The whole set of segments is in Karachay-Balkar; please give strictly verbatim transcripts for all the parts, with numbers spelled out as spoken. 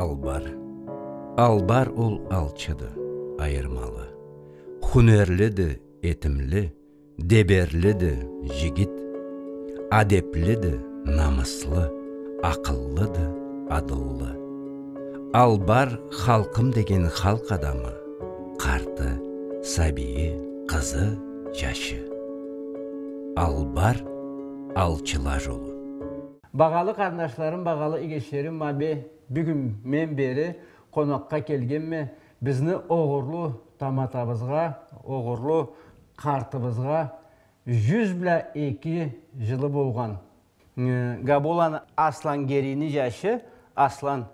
Албар. Албар ол алчыды, айырмалы. Хунерлиди, этимли, деберлиди, жигит. Адеплиди, намыслы, акъыллыды, адыллы. Албар халкъым деген халкъ адамы, къарты, сабийи, къызы, жашы. Албар алчыла жолу. Багъалы къарнашларым, багъалы эгечлерим, ма бе, бюгюн мен бери къонакъгъа келгенме бизни огъурлу таматабызгъа, огъурлу къартыбызгъа жюз бла эки жылы болгъан. Э, Габоланы Аслангерийни жашы Аслан.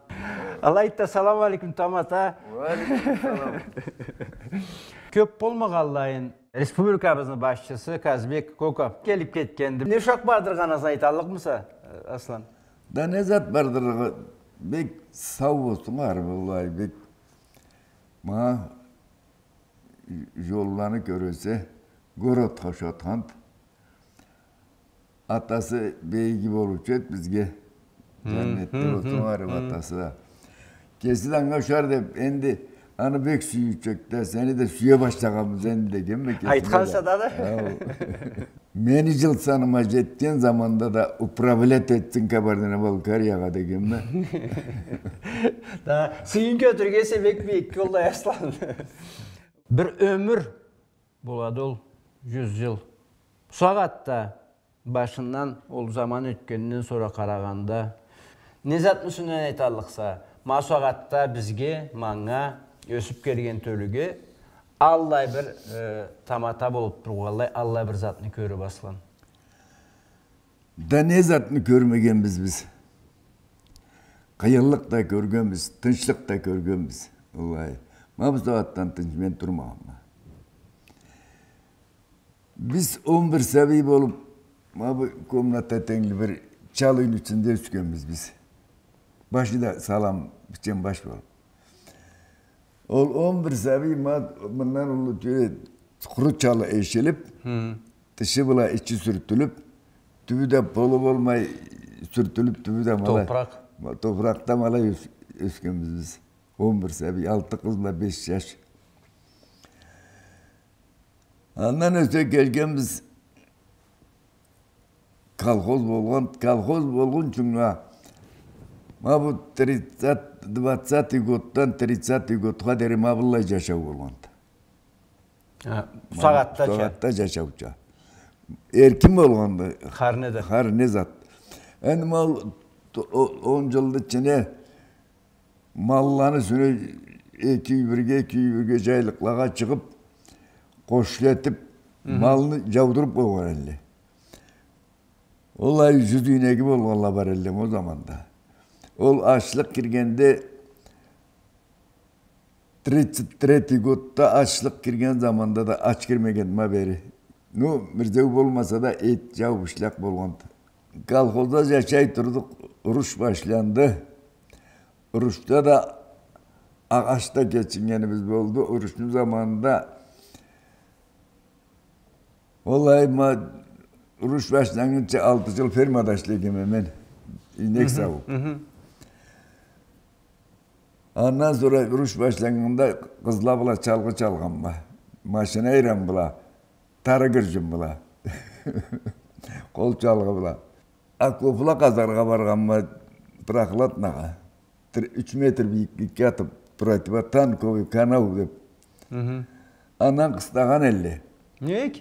Алайды да, салам алейкум, тамата. Уа алейкум салам. Кёп болмагъанлайын, республикабызны башчысы Казбек Коков келип кетгенди. Не ушакъ бардыргъанын айталлыкъмыса, Аслан? Да не зат бардырыргъа, бек сау болсун, ары, валлахи, бек. Ма жолланы кёресе, городха ушатханды. Атасы бек иги болуучу эди бизге. Жаннетте болсун, ары, атасы да. Кеси да анга ушар деп, энди аны бек сюйюучю эдик да, сени да сюе башлагъанбыз энди дегенме кесине да. Айтханса да да. Хау. Мени жыл саныма жетген заманда да управлять этсин Кабардино-Балкариягъа дегенме. Да, сыйын кётюрюрге эсе бек бийик, валлахи, Аслан. Бир ёмюр болады ол, жюз жыл. Бусагъатда башындан, ол заман ётгенден сора къарагъанда, не затны юсюнден айталлыкъса, ма бусагъатда бизге, манга, ёсюп келген тёлюге аллай бир, э, тамата болуп тургъанлай, аллай бир затны кёрюп, Аслан. Да не затны кёрмегенбиз биз? Къыйынлыкъ да кёргенбиз, тынчлыкъ да кёргенбиз. Валлахи. Ма бусагъатдан тынч мен турмагъанма. Биз он бир сабий болуп, ма бу комната тенгли бир чал юйню ичинде ёсгенбиз биз. Башы да салам, бичем баш болуп. Ол он бир сабий ма-, мындан уллу тюйюл, къуру чалы эшилип, тышы бла ичи сюртюлюп, тюбю да полу болмай, сюртюлюп, тюбю да ма алай. Топуракъ. Ма-, топуракъда ма алай ёс-, ёсгенбиз биз. Он бир сабий, алты къыз бла беш жаш. Андан ёсе келгенбиз, колхоз болгъан, колхоз болгъунчунга, ма бу тридцать, двадцатый годдан тридцатый годха дери ма быллай жашау болгъанды. Ха, бусагъатдача. Бусагъатда жашауча. Эркин болгъанды. Хар не да. Хар не зат. Энди ма ол то-, о-, он жылны ичине малланы юсюне эки юй бирге, эки юй бирге жайлыкълагъа чыгъып, къошла этип, малны жаудуруп къойгъан элле. Олай жюз юйнеги болгъанла бар элле о заманда. Ол ачлыкъ киргенде, тридцать третий годда ачлыкъ кирген заманда да ач кирмегенди ма бери. Ну, бирзеу болмаса да, эт, жау, бишлакъ болгъанды. Колхозда жашай турдукъ, уруш башланды. Урушда да агъач да кечиннгенибиз болду. Урушну заманында, валлахи, ма, уруш башланнгынчы алты жыл фермада ишлегенме мен. Ийнек саууп. Андан сора уруш башланнганда къызла бла чалгъы чалгъанма. Машина айран бла, тары гыржын бла. Къол чалгъы бла. Окопла къазаргъа баргъанма Прохладнагъа. Тр-, юч метр бийикликге атып, противотанковый канау деп. Андан къыстагъан элле. Нек?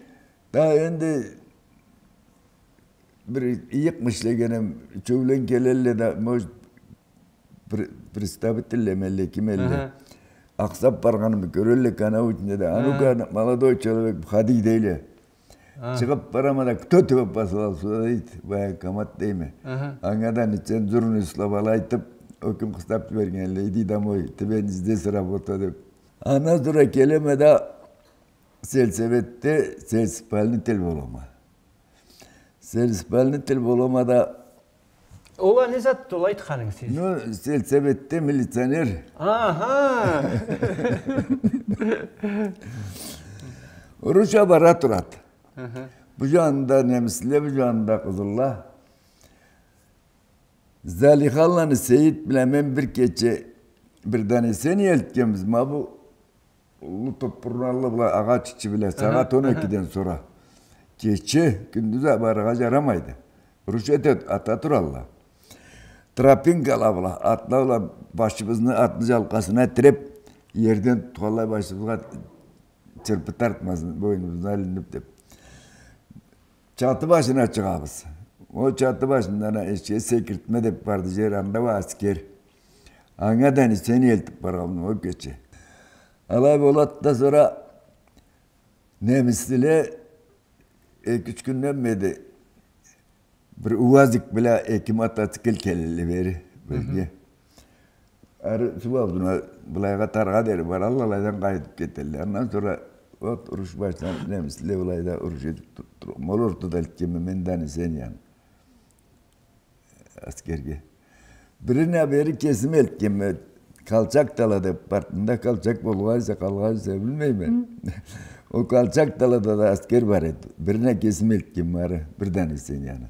Да энди бир ыйыкъмы ишлегенем, ючеулен келелле да, может, пр-, представительлеми элле, ким элле. Аха. Акъсап баргъанымы кёрелле канау ичинде да. А ну-ка, молодой человек, входи, дейле. А. Чыгъып барама да, кто тебя послал сюда, дейди, баягъы комат дейме. Аха. Анга да нецензурный слова айтып, ол кюн къыстап жиберген элле, иди домой, тебе не здесь работа деп. Андан сора келеме да, сельсоветде сельсполнитель болама. Сельсполнитель болама да. Ол а не затды, ол айтханынгыз сиз? Ну, сельсоветде милиционер. Аха. Уруш а бара турады. Аха. Бу жанында немисле, бу жанында къызылла. Залихаланы Сейит бла мен бир кече Бир донесение элтгенбиз, ма бу уллу топпурну аллы бла, агъач ичи бла, сагъат он экиден сора. Кече, кюндюз а барыргъа жарамайды. Уруш эте, ата туралла. Тропинкала бла, атла бла башыбызны атны жалкъасына тиреп, ерден тутханлай башыбызгъа чырпы тартмасын, бойнубузну алынып деп. Чаты башына чыгъабыз. Ол чаты башындан а эшикге секиртме деп барды жер, анда уа аскер. Анга донесение элтип баргъанма ол кече. Алай болады да, сора немислиле эки-юч кюнден бери бир уазик бла эки мотоцикл келелле бери бизге. Ары суу аузуна, былайгъа, таргъа дери баралла, алайдан къайтып кетелле. Андан сора вот уруш башланып, немисле былайда уруш этип тур-, тур-, ол ортада элтгенме мен донесенияны аскерге. Бирин а бери кесим элтгенме, Колчак талада, партында Колчак болгъанча, къалгъанча, билмейме. Ол Колчак талада да аскер бар эди. Бирин а кесим элтгенме ары, бир донесенияны.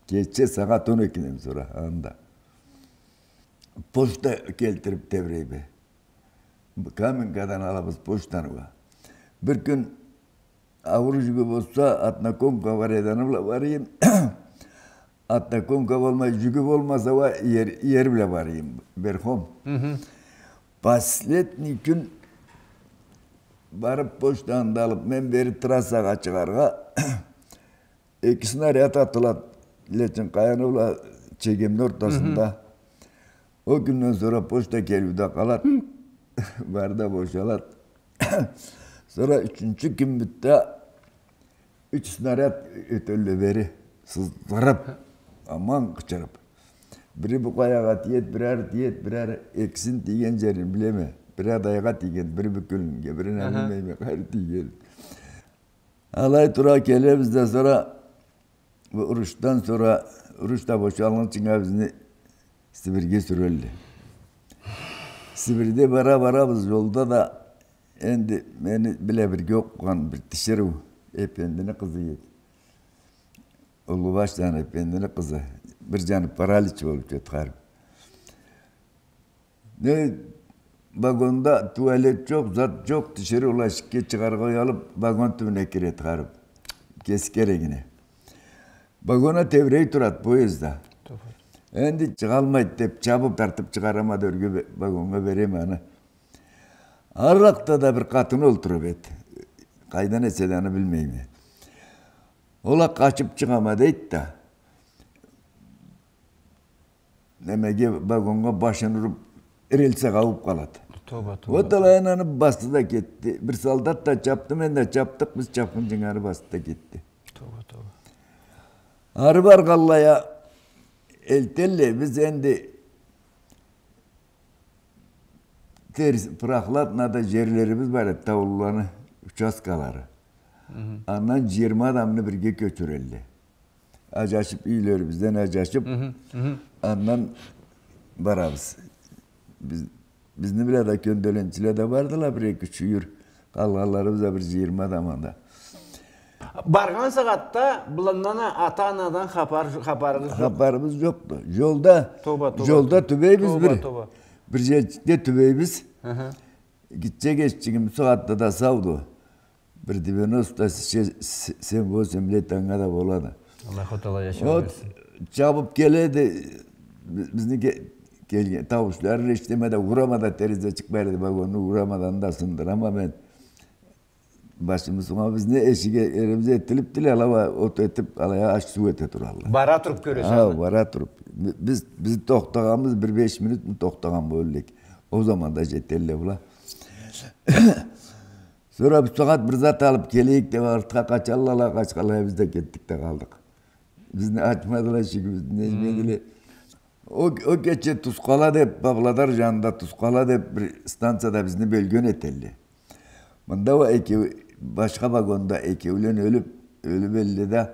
Кече сагъат он экиден сора анда. Почта келтирип тебрейме. Каменкадан алабыз почтаны уа. Бир кюн ауур жюгю болса, Одноконка бар эди, аны бла барайым. Одноконка болмай, жюгю болмаса уа, ер, ер бла барайым, верхом. Последний кюн барып почтаны да алып, мен бери трассагъа чыгъаргъа, эки снаряд атылады Лечинкаяны бла Чегемни ортасында. Ол кюнден сора почта келиу да къалады. Бары да бошалады. Сора ючюнчю кюн битди. Юч снаряд ётелле бери, сыздырып, аман къычырып. Бири бу къаягъа тиеди, бир ары тиеди, бир ары, экисини тийген жерин билеме. Бири адайгъа тийген, бири бюкюлюннге, бири не билейим, къайры тийген. Алай тура келебиз да, сора, бу урушдан сора, уруш да бошалгъынчынга бизни Сибирьге сюрелле. Сибирьде бара-барабыз, жолда да энди мени бла бирге окъугъан бир тиширыу эпендини къызы эди. Уллубаш жаны эпендини къызы. Бир жаны паралич болуп кетген. Не, вагонда туалет жокъ, зат жокъ, тиширыу эшикге чыгъаргъа уялып, вагон тюбюне киреди къарып. Кеси керегине. Вагон а тебрей турады, поезд да. Энди чыгъалмайды деп, чабып, тартып чыгъарама да, ёрге бе-, вагоннга береме аны. Арыракъда да бир къатын олтуруп эди. Къайдан эсе да, аны билмейме. Ол а къачып чыгъама дейди да, немеге, вагоннга башын уруп, рельсагъа ауып къалады. Тоба, тоба. Вот алайын аны басды да кетди. Бир солдат да чапды, мен да чапдыкъ, биз чапхынчынга ары басды да кетди. Тоба, тоба. Ары баргъанлай а элтелле, биз энди терс, прохладнада жерлерибиз бар эди, таулуланы участкалары. Андан жыйырма адамны бирге кёчюрелле. Ажашып, юйлерибизден ажашып, андан барабыз. Биз, бизни бла да кёнделенчиле да бардыла, бир эки-юч юйюр. Къалгъанларыбыз да бир жыйырма адам анда. Баргъан сагъатда быландан а ата-анадан хапар, хапарыгъыз жокъ? Хапарыбыз жокъду. Жолда, тоба, тоба, жолда тоба, тюбейбиз, тоба, бир, тоба, бир желчикде тюбейбиз. Гитче геччигим бусагъатда да сауду. Бир девяносто семь, восемь лет анга да болады. Аллаху Таала яшау берсин. Вот, чабып келеди, би-, бизни ке-, келген тауушларын эшитеме да, урама да, терезечик бар эди вагонну, урама да, анда сындырама мен. Башымы суугъа, бизни эшик, э-, эримиз этилип тюл, алай а от этип, алай а аш-суу эте туралла. Бара туруп кёресе. Хау, бара туруп. Биз, биз тохтагъанбыз, бир беш минутму тохтагъан боллукъ. Ол заманда жетелле была. Сора бусагъат бир зат алып келейик деп артха къачалла, къачханлай биз да кетдик да къалдыкъ. Бизни ачмадыла эшигибизни, нетмедиле. Ол, ол кече Тускъала деп, Павлодар жанында Тускъала деп бир станцияда бизни бёлген этелле. Мында уа экеу, башха вагонда экеулен ёлюп, ёлюп элле да,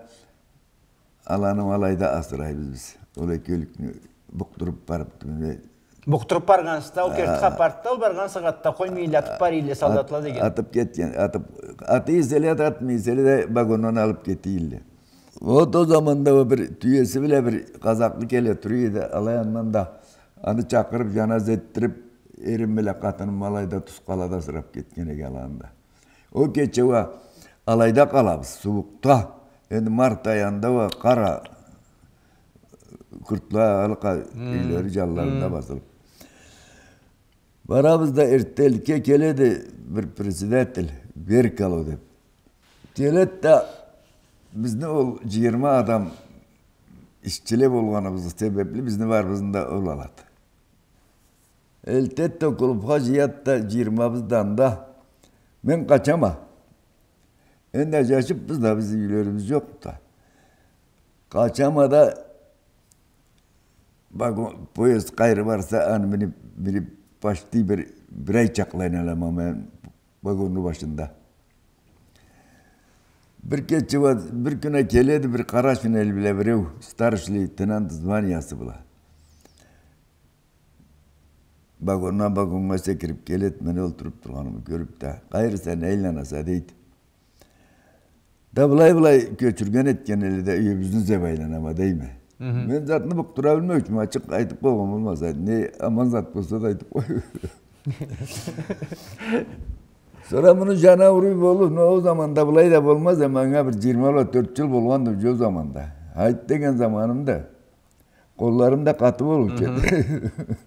аланы алайда асырайбыз биз. Ол экеулюкню букъдуруп барып, тюбюне. Букъдуруп баргъансыз да, ол керти хапарды да, ол баргъан сагъатда къоймай элле, атып барыйла солдатла деген. Атып кетген, атып, атый эселе да, атмай эселе да вагондан алып кетейилле. Вот ол заманда уа бир тюеси бла бир къазакълы келе тура эди, алай андан да аны чакъырып, жаназа этдирип, Эрим бла къатыным алайда тускъалада асырап кетген эди аланы да. Ол кече уа алайда къалабыз, сууукъда. Энди март айында уа къара куртла алкъа, хм, юйлери джанларында, хм, басылып. Барабыз да, эрттенликге келеди бир председатель, Веркало деп. Келеди да, бизни ол джыйырма адам ишчиле болгъаныбыз себепли бизни барыбызны да ол алады. Элтеди да, клубха джыяды да, джыйырмабыз да анда. Мен къачама. Энди аджашыб, биз да, бизни юйлерибиз джокъду да. Къачама да, вагон, поезд къайры барса, аны миниб, миниб, почти бир, бир ай чакълы айланама мен вагонну башында. Бир кече уа, бир кюн а келеди бир къара шинели бла биреу, старший лейтенант званиясы бла. Вагондан вагоннга секириб келеди, мен олтуруб тургъанымы кёрюб да, къайры, сен не айланаса, дейди. Да былай-былай кёчюрген этген эле да, юйюбюзню излеб айланама, дейме. Хы-хы. Мен затны букъдура билмеучюме, ачыкъ айтыб къойгъан болмаса, не аман зат болса да айтыб къой. Сора муну джаны ауруй болуб, но ол заманда былай да болмаз, а манга бир джыйырма бла тёрт джыл болгъанды джо ол заманда. Айт деген заманымда. Къолларым да къаты болуучу эди. Хы-хы.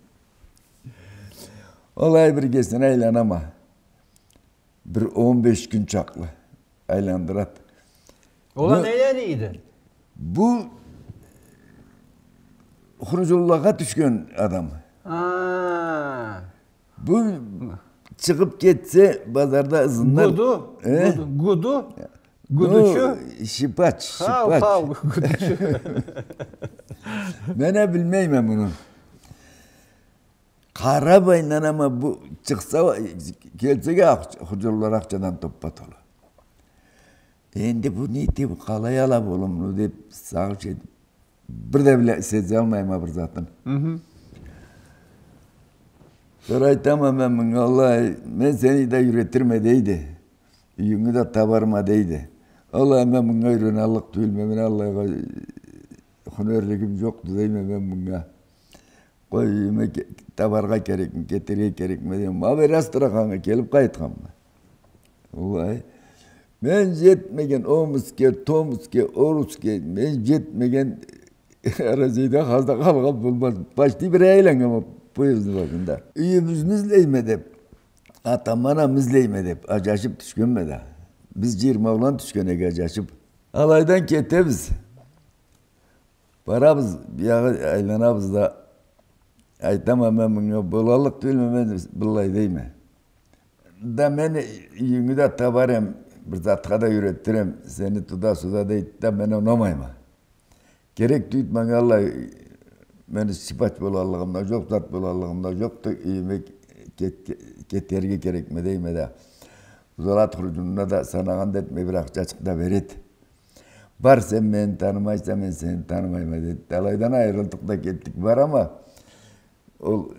Ол ай биргесине айланама. Бир он беш кюн чакълы айландырады. Ол а нейлени эди? Бу хурджунлагъа тюшген адам. А. Бу чыгъыб кетсе, базарда ызындан. Гуду? Э? Гуду? Гуду? Гудучу? Ну, щипач, хау, щипач. Хау, гудучу. Мен а билмейме муну. Къараб айланама, бу чыкъса, келсе да, ахч-, хурджунлары ахчадан топпа-толу. Энди бу не эте, бу къалай алаб, олум, бу деб сагъыш этиб, бир да биле-, сезалмайма бир затын. Хы-хы. Сора айтама мен мынга, Аллах, мен сени да юретирме, дейди. Юйюнгю да табарма, дейди. Аллах, мен мынга юреналлыкъ тюйюлме, мен Аллахха хунерлигим джокъду, дейме мен мынга. Къой, юйюме ке-, табаргъа керекме, кетерге керекме, дейме. Ма бери Астраханнга келиб къайтханма. Уаллахи. Мен джетмеген Омске, Томске, Орске, мен джетмеген Россияда хазна къалгъан болмаз. Почти бир ай айланнганма поездни башында. Юйюбюзню излейме деб, атамы-анамы излейме деб, аджашыб тюшгенме да. Биз джыйырма улан тюшген эдик аджашыб. Алайдан кетебиз. Барабыз, биягъы айланабыз да, айтама мен мынга, болаллыкъ тюйюлме, мен быллай дейме. Да мен юйюнгю да табар эм, бир затха да юретир эм, сени туда-сюда, дейди да, мен унамайма. Керек тюйюлдю манга, Аллах, мен исчипач болаллыгъым да джокъ, зат болаллыгъым да джокъду, юйюме кет-, кетерге керекме дейме да. Узалат хурджунуна да санагъан да этмей, бир ахчачыкъ да береди. Бар, сен мени танымайса, мен сени танымайма, деди. Алайдан айырылдыкъ да кетдик. Барама, ол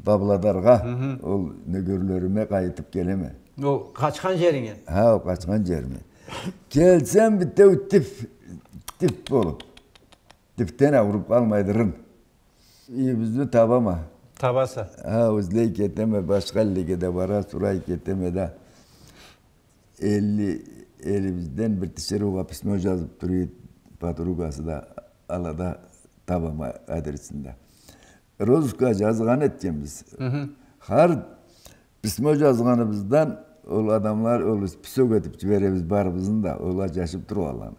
Павлодаргъа, хы-хы, ол нёгерлериме къайтып келеме. Ол къачхан жеринге? Хау, къачхан жериме. Келсем, битеу тиф, тиф болуп. Тифден ауруп къалмайдырын. Юйюбюзню табама. Табаса. Хау, излей кетеме, башха эллеге да бара, сорай кетеме да. Элли, элибизден бир тиширыугъа письмо жазып тура эди подругасы да, алада табама адресин да. Розыскха жазгъан этгенбиз. Хы-хы. Хар письмо жазгъаныбыздан ол адамла, ол список этип жиберебиз барыбызны да, ол аджашып тургъанланы.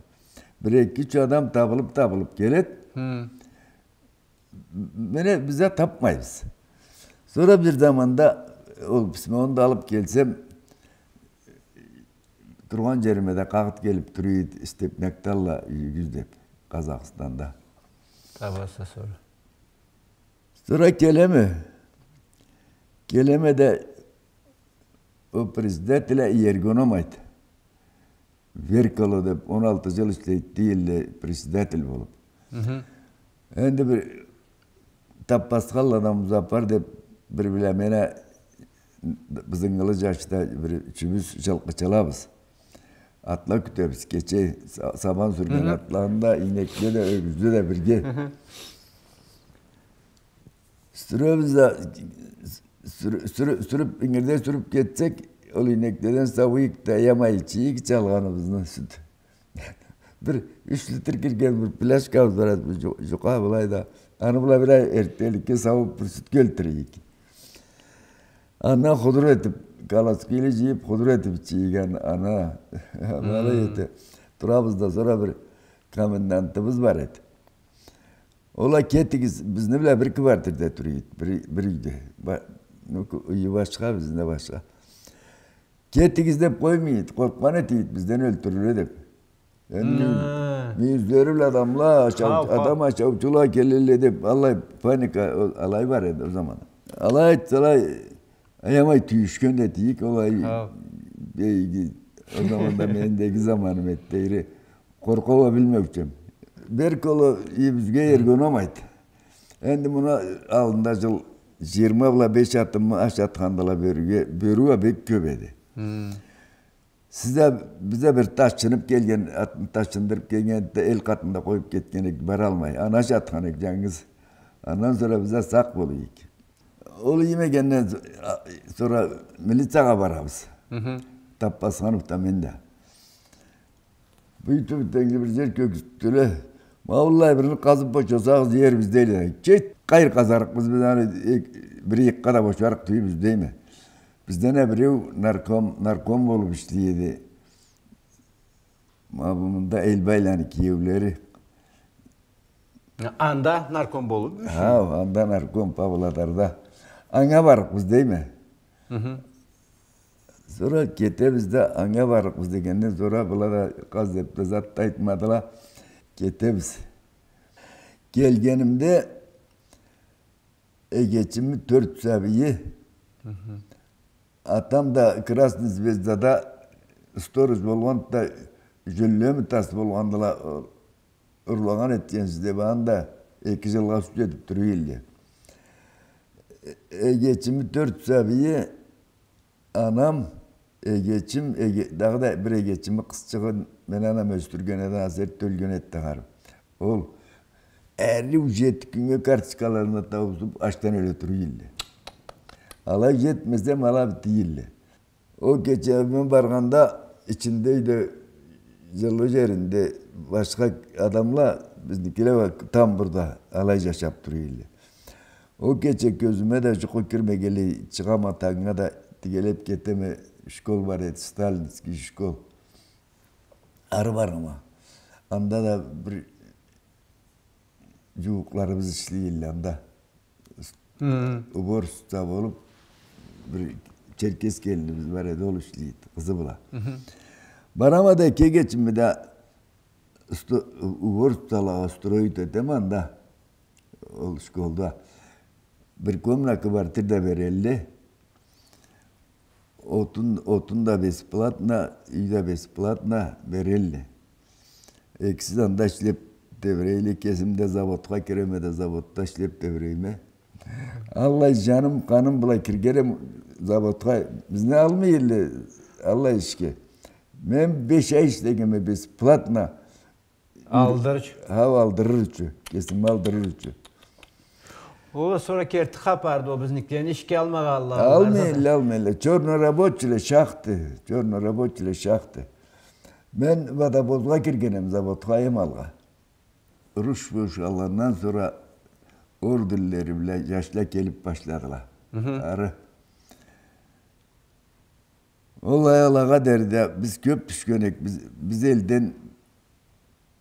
Бир эки-юч адам табылып, табылып келет. Хы. Мени биз да тапмайбыз. Сора бир заманда ол письмону да алып келсем, тургъан жериме да къагъыт келип тура эди, Степнякда ала юйюгюз деп, Къазахстанда. Табаса сора. Сора келеме. Келеме да ол председатель иерге унамайды. Веркало деп он алты жыл ишлейди элде председатель болуп. Хы-хы. Энди бир Таппасханладан Музаппар деп бир билеме, бизин ылы жашда бир ючюбюз жылкъычылабыз. Атла кютебиз, кече са-, сабан сюрген, хы-хы, атланы да, ийнекни да, ёгюзню да бирге. Хы-хы. Сюребиз да, сюрю-, сюрю-, сюрюп, ингирде сюрюп кетсек, ол ийнекледен сауйукъ да, аямай ичийик чалгъаныбызны сют. Бир юч литр кирген бир пляшкабыз бар эди, бу жу-, жукъа былай да. Аны бла бир ай эрттенликге саууп, бир сют кёлтюрейик. Андан худур этип, колоскийли жыйып, худур этип ичийик аны, аны. Алай эте турабыз да, сора бир комендантыбыз бар эди. Ол а: «Кетигиз», бизни бла бир квартирде тура эди, бир, бир юйде. Ба-, ну, ку-, юйю башха, бизни башха. «Кетигиз», — деп къоймай эди, къоркъгъан эте эди бизден, ёлтюрюр деп. Энди мюйюзлери бла адамла, ашау-, адам ашаучула келелле деп, аллай паника, ол, алай бар эди ол заман. Алай айтсала, аямай тюйюшген да эте эдик, ол а бийиги, ол заманда мендеги заманым эди дейри. Къоркъуу а билмеучем. Бир къолу юйюбюзге ерге унамайды. Энди муну аллында жыл жыйырма бла беш атымы ашатхандыла бёрюге, бёрю а бек кёп эди. Сиз да, биз да бир ташчынып келген, атны ташчындырып келген, эл къатында къоюп кетген эдик, баралмай. Аны ашатхан эдик жангыз. Андан сора биз да сакъ болайыкъ. Ол иймегенден с-, а, сора милициягъа барабыз. Таппасханов да, мен да. Бу тюбю тенги бир жер кёргюзтдюле. «Ма быллай бирин къазып бошасагъыз, иербиз», — дейле. «Кет, къайры къазарыкъбыз биз аны, э, бир ыйыкъгъа да бошарыкъ тюйюлбюз», — дейме. Бизден а биреу нарком, нарком болуп ишлей эди. Ма бу мында Эльбайланы киеулери. Анда нарком болуп ишлей? Хау, анда нарком, Павлодарда. Анга барыкъбыз дейме. Сора кетебиз да, анга барыкъбыз дегенден сора была да къаз деп да зат да айтмадыла. Кетебиз. Келгенимде эгечими тёрт сабийи, атам да Красный Звездада сторож болгъанды да, жюллеми тас болгъандыла, о, урлагъан этгенсиз деп, аны да эки жылгъа суд этип тура эдиле. Э-, эгечими тёрт сабийи, анам, эгечим, эге-, дагъыда бир эгечими къызчыгъын мен анам ёсдюрген эди, азыр ёлген эди дагъары. Ол ариу жети кюннге карточкаларына тауусуп, ачдан ёле тура эдиле. Алай жетмесем, ала бите эдиле. Ол кече мен баргъанда, ичинде юйде, жылы жеринде башха адамла, бизникиле тамбурда алай жашап тура эдиле. Ол кече кёзюме да жукъу кирмегенлей, чыгъама, тангнга да тигелеп кетеме, школ бар эди, сталинский школ. Ары барама. Анда да бир жууукъларыбыз ишлей эдиле анда. Уборщица болуп, бир черкес келинибиз бар эди, ол ишлей эди, къызы бла. Барама да, эки эгечими да устро-, уборщицалагъа строить этеме анда, ол школда. Бир комнакы квартира да берелле. Отун, отун да бесплатно, юй да бесплатно берелле. Экиси да анда ишлеп тебирейле, кесим да заводха киреме да, заводда ишлеп тебирейме. Аллай жаным, къаным бла киргенме заводха, бизни алмай эдиле аллай ишге. Мен беш ай ишлегенме бесплатно. Алдырыр ючюн. Хау, алдырыр ючюн. Кесими алдырыр ючюн. Ол сора керти хапарды, ол бизникилени ишге алмагъанла. Алмай эдиле, алмай эдиле. Чёрнорабочийле шахты, чёрнорабочийле шахты. Мен водовозгъа киргенме заводха эм алгъа. Уруш бошалгъандан сора орденлери бла жашла келип башладыла. Ары. Ол аягъа дери да биз кёп тюшген эдик. Биз, биз элден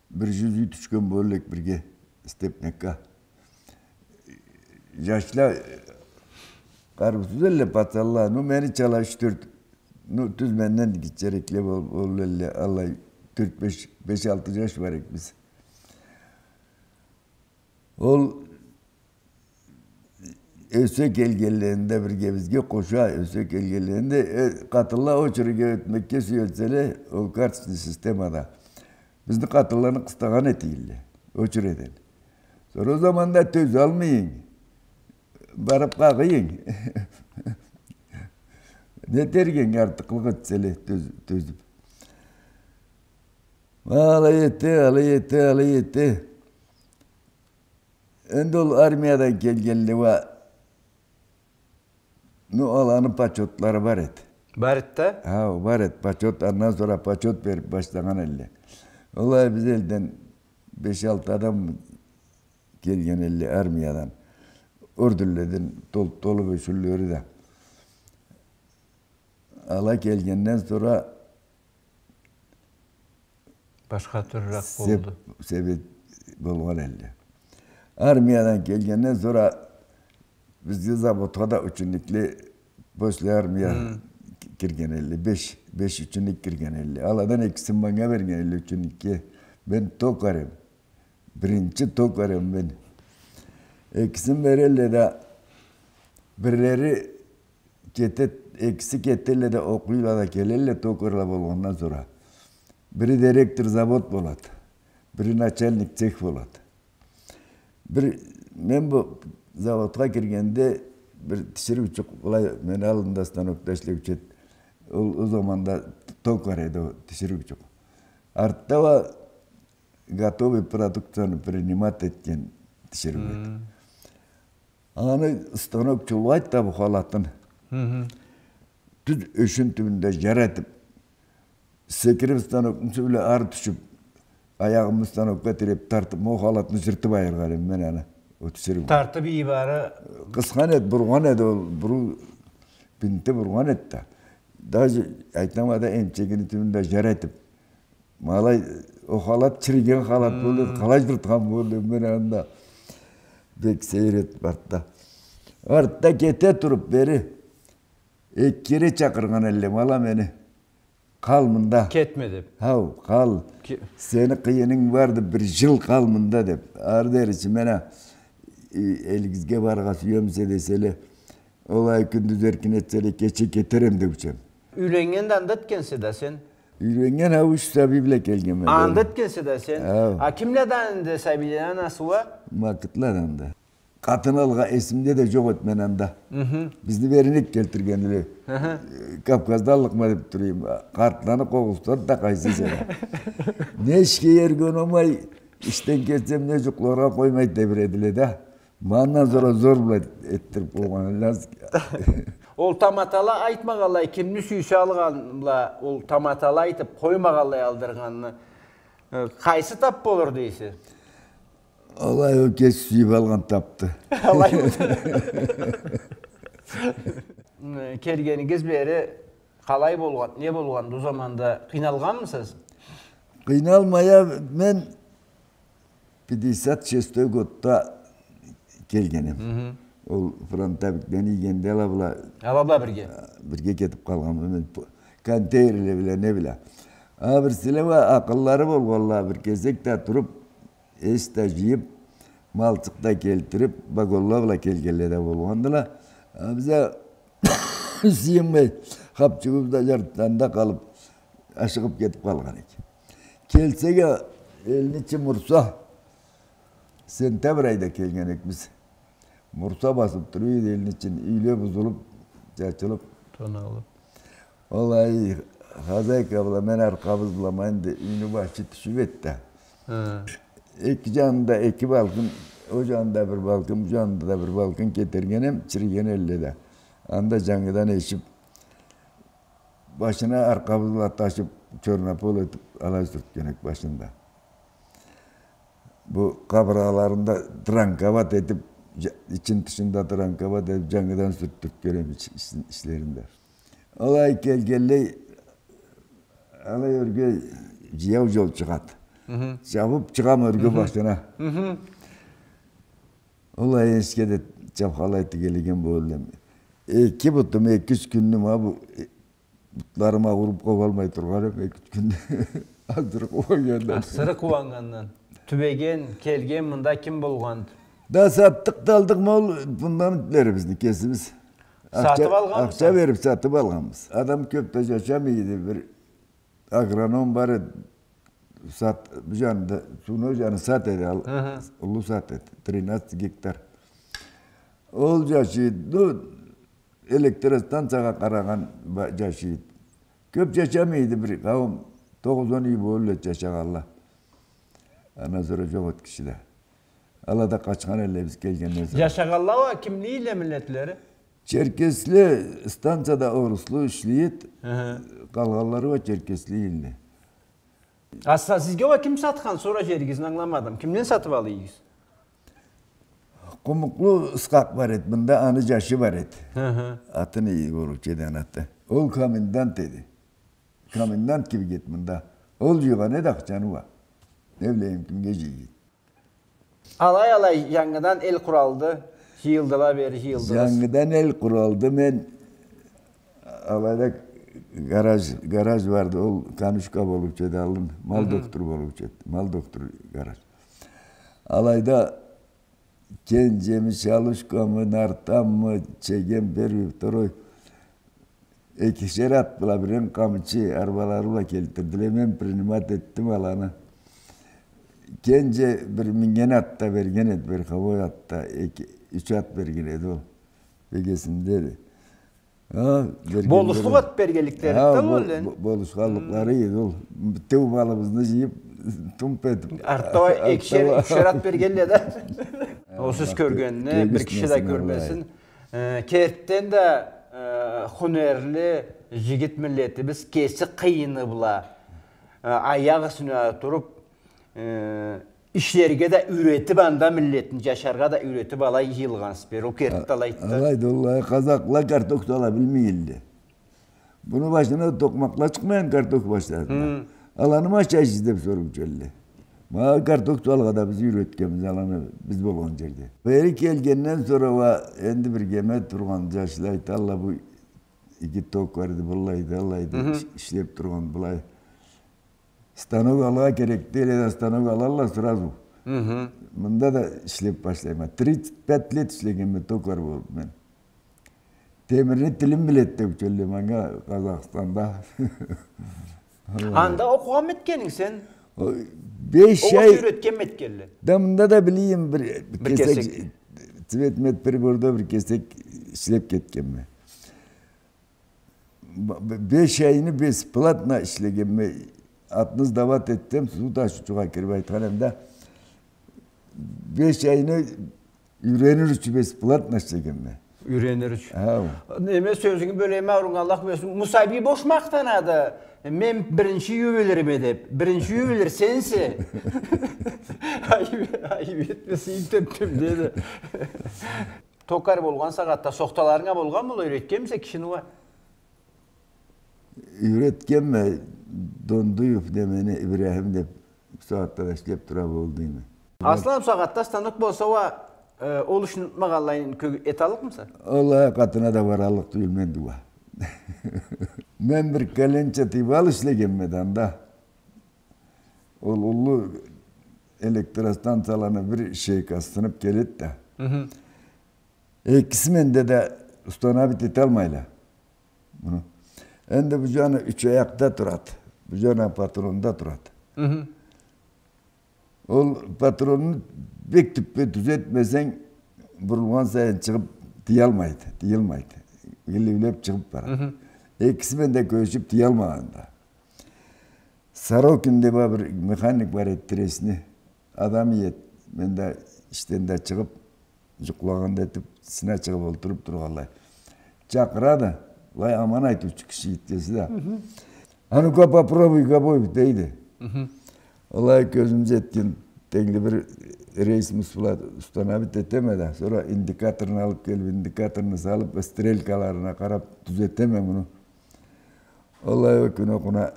бир жюз юй тюшген болур эдик бирге Степнякга. Жашла къарыусуз эдиле, пацанла. Ну, мени чала юч-тёрт, ну, тюз менден гитчерекле бол-, болур эдиле. Аллай тёрт-беш, беш-алты жаш бар эдик биз. Ол ёсе келгенлеринде, бирге бизге къоша ёсе келгенлеринде, э, къатынла очередьге ётмекге сюелселе, ол карточный системада. Бизни къатынланы къыстагъан эте эдиле очередьден. Сора ол заманда тёзалмайынг, барып къагъыйынг. Не этерге, артыкълыкъ этселе, тёз-, тёзюп. Алай эте, алай эте, алай эте. Энди ол армиядан келгенле уа Ну, аланы почётлары бар эди. Бар эди да? Хау, бар эди почёт, андан сора почёт берип башлагъан элле. Олай биз элден беш-алты адам келген элле армиядан. Орденледен тол-, толу бёшюнлери да. Ала келгенден сора башха тюрлюрек сеп-, болду. Себеп болгъан элле. Армиядан келгенден сора бизге заводха да ученикле после армия Хы. кирген элле. Беш, беш ученик кирген элле. Аладан экисин манга берген элле ученикге. Мен токарем. Биринчи токарем мен. Экисин берелле да, бирлери кете-, экиси кетелле да, окъуйла да келелле, токарла болгъандан сора. Бири директор завод болады, бири начальник цех болады. Бир, мен бу заводха киргенде бир тиширыучукъ былай мени аллымда станокда ишлеучю эди. Ол, ол заманда токар эди ол тиширыучукъ. Артда уа готовый продукцияны принимать этген тиширыу эди. Хы. Аны станок чулгъайды да бу халатын. Хы-хы. Тюз ёшюн тюбюнде жар этип, секирип станокну юсю бла ары тюшюп, аягъымы станокга тиреп тартып, ма ол халатны жыртып айыргъан эдим мен аны. Ол тиширыу. Тартып ийип ары. Къысхан эди, бургъан эди ол, буруу бинти бургъан эди да. Даже айтама да, эмчегини тюбюнде жар этип, ма алай, ол халат чириген халат болду, Хм. къалай жыртхан болду, мен анда бек сейир этип артда. Артда кете туруп бери, эки кере чакъыргъан элле ма ала мени. Къал мында. Кетме деп. Хау, къал. Ке- Сени къыйынынг барды, бир жыл къал мында деп. Ары дери чи, мен а, э, элигизге барыргъа сюемисе деселе, олай кюндюз эркин этселе, кече кетерем деучем. Юйленнген да анда этгенсе да сен? Юйленнген, хау, юч сабий бла келгенме. Анда этгенсе да сен? Хау. А кимле да анда сабийлени анасы уа? Макытла да анда. Къатын алгъа эсимде да жокъ эди мен анда. Мгм. Бизни бери нек келтирген элле. Аха. Э, Кавказданлыкъма деп турайым. Къартланы къогъузтады да къайсы эсе да. Не ишге ерге унамай, ишден келсем, не жукъларгъа къоймай тебиредиле да. Ма андан сора зор бла этдирип къойгъан элле. Ол таматала айтмагъанлай, кимни сюйсе алгъанла, ол таматала айтып къоймагъанлай алдыргъанны, э, къайсы тап болур дейсе? Алай, ол кеси сюйюп алгъан тапды. Алай. Келгенигиз бери къалай болгъан, не болгъан, бу заманда къыйналгъанмысыз? Къыйналмай а, мен пятьдесят шестой годда келгенем. Мгм. Ол фронтовиклени ийгенде ала бла. Ала бла бирге. Бирге кетип къалгъанма мен, контейнерле бла, не бла. А бирсиле уа акъыллары болгъанла, бир кесек да туруп, эс да жыйып, малчыкъ да келтирип, вагонла бла келгенле да болгъандыла. А биз а сыйынмай, хапчыгъыбыз да жарты анда къалып, ашыгъып кетип къалгъан эдик. Келсек а, элни ичи мурса, сентябрь айда келген эдик биз. Мурса басып тура эди элни ичин, юйле бузулуп, чачылып. Тоналып. Алай, хозяйка бла мен аркъабыз бла, ма энди юйню башы тюшюп эди да. Хы. Эки жанында эки балкын, ол жанында бир балкын, бу жанында да бир балкын кетерген эм, чириген элле да. Анда жангыдан эшип, башына аркъабыз бла ташып, чёрнопол этип, алай сюртген эдик башында. Бу къабыргъаларын да транковать этип, жа-, ичин-тышын да транковать этип, жангыдан сюртдюртген эм ич-, ич-, ичлерин да. Алай келгенлей, алай ёрге жаяу жол чыгъады. Мгм. Чабып чыгъам ёрге башына. Мгм. Алай эшикге да чабхалай тигилген болду. Эки бутум, эки-юч кюнню ма бу, э, бутларым ауруп къобалмай тургъан эм, эки-юч кюнню. Асыры къууаннгандан. Асыры къууаннгандан. Тюбеген, келген, мында ким болгъан? Да сатдыкъ да алдыкъ ма ол, мындан битлерибизни кесибиз. Сатып алгъанмыса? Акъча берип сатып алгъанбыз. Адам кёп да жашамай эди, бир агроном бар эди. Сад, бу жанында, сууну ол жаны сад эди, ал-, Хы-хы. Уллу сад эди, тринадцать гектар. Ол жашай эди, ну, электростанциягъа къарагъан ба-, жашай эди. Кёп жашамай эди, бир къауум, тогъуз-он юй болур эди жашагъанла. Андан сора жокъ эди киши да. Ала да къачхан элле биз келгенден сора. Жашагъанла уа кимли эдиле миллетлери? Черкесле станцияда оруслу ишлейди, къалгъанлары уа черкесле эдиле. А са-, сизге уа ким сатхан сора жеригизни, ангыламадым. Кимден сатып ала эдигиз? Къумукълу Исхакъ бар эди мында, аны жашы бар эди. Атын иги болуучу эди, аны аты. Ол комендант эди. Комендант кибик эди мында. Ол жыйгъан эди акъчаны уа. Не билейим, кимге жыйды. Алай-алай жангыдан эл къуралды, жыйылдыла бери, жыйылдыгъыз. Жангыдан эл къуралды, мен алайда гараж, гараж барды, ол Канушка болуучу эди алын, мал доктору болуучу эди, мал доктору гараж. Алайда Кенжеми, Чалушкамы, Нартаммы, Чегем, первый, второй, экишер ат бла, бирен къамчы, арбалары бла келтирдиле. Мен принимать этдим аланы. Кенже бир минген ат да берген эди, верховой ат да, эки, юч ат берген эди ол. Бегесинде эди. Болушлукъ этип бергенликлери да ол, бо-, болушханлыкълары эди ол. Битеу малыбызны жыйып, тумп этип. Артда экишер, ючер ат бергенле да. Ол сиз кёргенни бир киши да кёрмесин. Э, кертиден да, э, хунерли жигит миллетибиз кеси къыйыны бла, э, аякъ юсюне туруп, э, ишлерге да юйретип, анда миллетни жашаргъа да юйретип, алай жыйылгъансыз бери. Ол керти да алайды. Алайды, уаллахи, къазакъла картоф да ала билмей эдиле. Муну башына токъмакъла чыкъмайын картоф башларына. Аланы ма ашайсыз деп соруучу эдиле. Ма картоф да алгъа да биз юйретгенбиз аланы, биз болгъан жерде. Бери келгенден сора уа энди биргеме тургъан жашла айталла, бу иги токарьды, быллайды, алайды, ишлеп тургъан былай. Станок алыргъа керек тюйюл эди, станок алалла сразу. Мында да ишлеп башлайма. Тридцать пять лет ишлегенме токарь болуп мен. Темирни тилим биледи деучю эдиле манга Къазахстанда. Анда окъугъанмы этгенинг сен? Беш ай. Юйретгенми этгенле? Да мында да билейим, бир кесек, цветмет приборда бир кесек ишлеп кетгенме. Б-, б-, беш айны бесплатно ишлегенме, атны сдавать этсем, суу ташыучугъа кирип айтхан эдим да, беш айны юйренир ючюн бесплатно ишлегенме. Юйренир ючюн. Хау. Неме, сёзюнгю бёлеме, аурунган Аллах бёлсюн. Мусабий бош махтанады. Мен биринчи ювелирме деп. Биринчи ювелир сенсе. Айып, айып этме, сыйынтыптым, деди. Токарь болгъан сагъатда сохталарынг а болгъанмыла, юйретгенмисе кишини уа? Юйретгенме, Дондуев немени, Ибрахим деп, бусагъатда да ишлеп тура, болду эми. Аслан, бусагъатда станок болса уа, э, ол ишни унутмагъанлай кё-, эталлыкъмыса? Ол а къатына да бараллыкъ тюйюлме энди уа. Мен бир коленчатый вал ишлегенме да анда. Ол уллу электростанцияланы бир шейкасы сынып келеди да. Экиси менде да установить эталмайла муну. Энди бу жаны юч аякъда турады, бу жаны патронда турады. Ол патронну бек тюппе тюзетмесенг, бурулгъан сайын чыгъып тыялмайды, тыялмайды. Гыллыулап чыгъып барады. Экиси менде кёчюп тыялмагъанда. Сорокин деп а бир механик бар эди, тресни. Адам иеди. Мен да ишден да чыгъып, жукълагъанда этип, ичине чыгъып олтуруп тургъанлай. Чакъырады. Былай аман айтыучу киши, итгеси да. «А ну-ка попробуй, Габоев», — дейди. Алай кёзюм жетген тенгли бир рейсмус бла установить этеме да. Сора индикаторну алып келип, индикаторну салып, стрелкаларына къарап тюзетеме муну. Алай ол кюн окъуна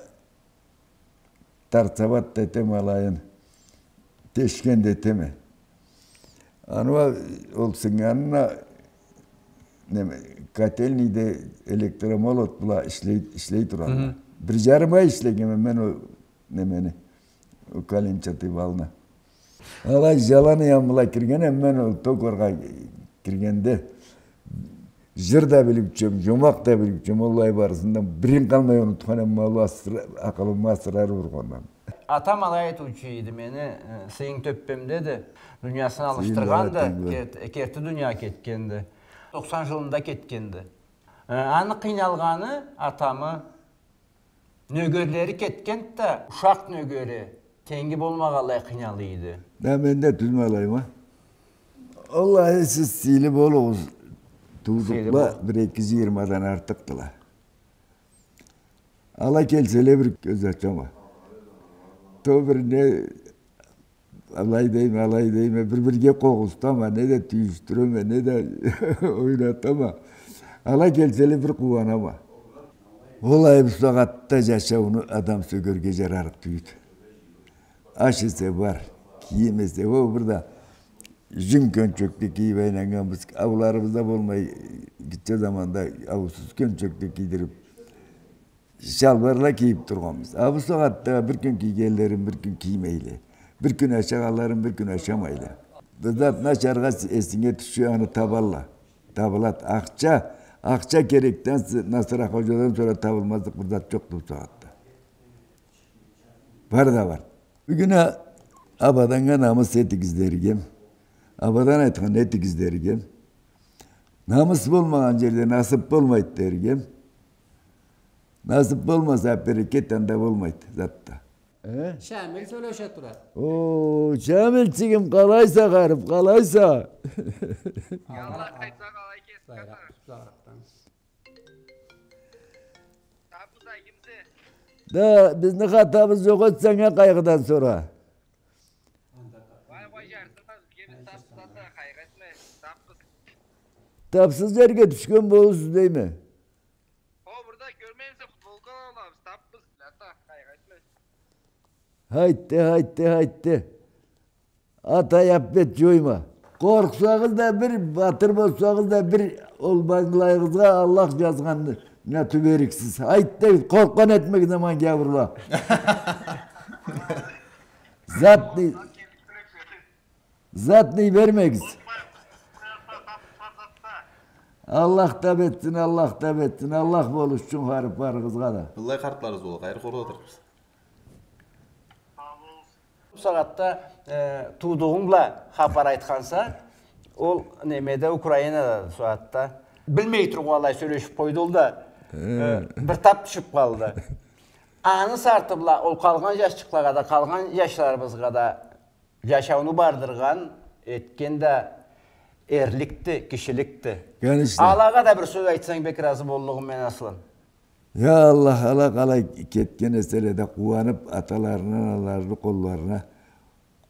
торцовать да этеме алайын, тешген да этеме. Аны уа ол сыннганына, неме, котельныйде электромолот бла ишлей, ишлей туралла. Бир жарым ай ишлегенме мен ол немени, ол коленчатый валны. Алай жаланыям бла киргенме мен ол токаргъа киргенде, жыр да билиучюм, жомакъ да билиучюм, аллай барысын да бирин къалмай унутхан эдим, ма ол асыр-, акъылыма асыры ургъандан. Атам алай айтыучу эди мени, э, сыйынг тёппемде да, дуниясын алышдыргъанды, керти, керти дуния кетгенди. Токъсан жылында кетгенди. Э, аны къыйналгъаны атамы, нёгерлери кетгенди да, ушакъ нёгери тенги болмагъанлай къыйналыйды. Да мен да тюз ма алайма. Аллахы, сиз сыйлы болугъуз. Туудукъла бир эки жыйырмадан артыкъдыла. Ала келселе, бир кёз ачама. То бир не, алай дейме, алай дейме, бир-бирге къогъузтама, не да тюйюшдюреме, не да ойнатама. Ала келселе, бир къууанама. Олай, бу сагъатда жашауну адам сёгерге жарарыкъ тюйюлдю. Аш эсе бар, кийим эсе, о, бир да жюн кёнчекни кийип айланнганбыз. Ауларыбызда болмай, гитче заманда аусуз кёнчекни кийдирип, шалбарла кийип тургъанбыз. А бу сагъатда бир кюн кийгенлерин бир кюн киймейле. Бир кюн ашагъанларын бир кюн ашамайла. Бир зат начаргъа эсинге тюшсе, аны табалла. Табылад. Ахча, ахча керекден с-, Насыр Хожадан сора табылмазлыкъ бир зат жокъду бу сагъатда. Бар да бар. Бюгюн а Абаданнга намыс этигиз дерик эм. Абадан айтханны этигиз дерик эм. Намыс болмагъан жерде насып болмайды дерик эм. Насып болмаса, берекет анда болмайды зат да. Э? Шамил сёлеше турады. О, Шамилчигим, къалайса, харип, къалайса? Аллах айтса, къалай кесиз, Байракъ къата? Тутуп, зарыкъдан. Тапмыса, кимсе? Да, бизни хатабыз жокъ эди, сеннге къайгъыдан сора. Вай, къой, жарсынма, бизге биз тапсыз да, къайгъы этме, тапсыз. Тапсыз жерге тюшген болурсуз дейме. О, бир да кёрмеймисе, футболка алабыз, тапсыз. Лата, къайгъы этме. Айтды, айтды, айтды. Ата, яппет жойма. Къоркъсагъыз да бир, батыр болсагъыз да бир, ол мангылайыгъызгъа Аллах жазгъанына тюбериксиз. Айтды, къоркъгъан этмегиз аман гяуурла. Затны, затны бермегиз. Аллах тап этсин, Аллах тап этсин. Аллах болушсун харипларыгъызгъа да. Быллай хартла разы болур, къайры къоркъатырыкъбыз. Бу сагъатда, э, туудугъунг бла хапар айтханса, ол немеде, Украинада, сагъатда. Билмей тургъанлай сёлешип къойду ол да, э, бир тап тюшюп къалды. Аны сарты бла ол къалгъан жашчыкълагъа да, къалгъан жашларыбызгъа да жашауну бардыргъан, этген да эрликди, кишиликди. Конечно. Алагъа да бир сёз айтсанг, бек разы боллугъум мен, Аслан. Я Аллах, ала къалай кетген эселе да къууанып, аталарына, аналарына, къолларына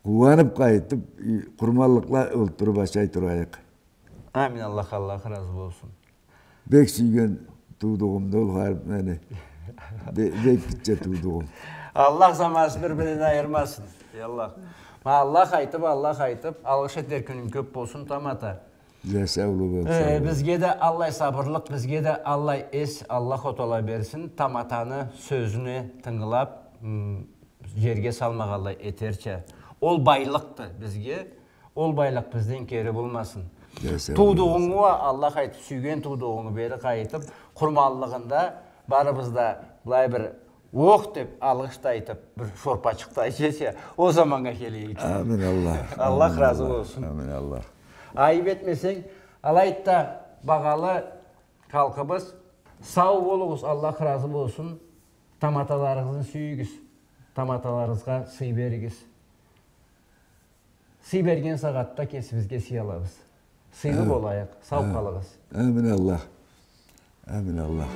къууанып къайтып, и-, къурманлыкъла олтуруп ашай турайыкъ. Амин, Аллах, Аллах разы болсун. Бек сюйген туудугъумду ол харип мени. Бе-, бек гитче туудугъум. Аллах заманыгъызны бир-биринден айырмасын. Я Аллах. Ма Аллах айтып, Аллах айтып, алгъыш этер кюнюнг кёп болсун, тамата. Жашаулу болсун. Э, бизге да аллай сабырлыкъ, бизге да аллай эс Аллаху Таала берсин. Таматаны сёзюне тынгылап, м, жерге салмагъанлай этерча. Ол байлыкъды бизге. Ол байлыкъ бизден кери болмасын. Жашаулу болсун. Туудугъунгу а Аллах айтып, сюйген туудугъунгу бери къайтып, къурманлыгъында барыбыз да былай бир ох деп, алгъыш да айтып, бир шорпачыкъ да ичерча, ол заманнга келейик. Амин Аллах. Аллах разы болсун. Амин Аллах. Айып этмесенг, алайды да, багъалы халкъыбыз, сау болугъуз, Аллах разы болсун. Таматаларыгъызны сюйюгюз. Таматаларыгъызгъа сый беригиз. Сый берген сагъатда кесибизге сый алабыз. Сыйлы болайыкъ, сау къалыгъыз. Амин Аллах. Амин Аллах.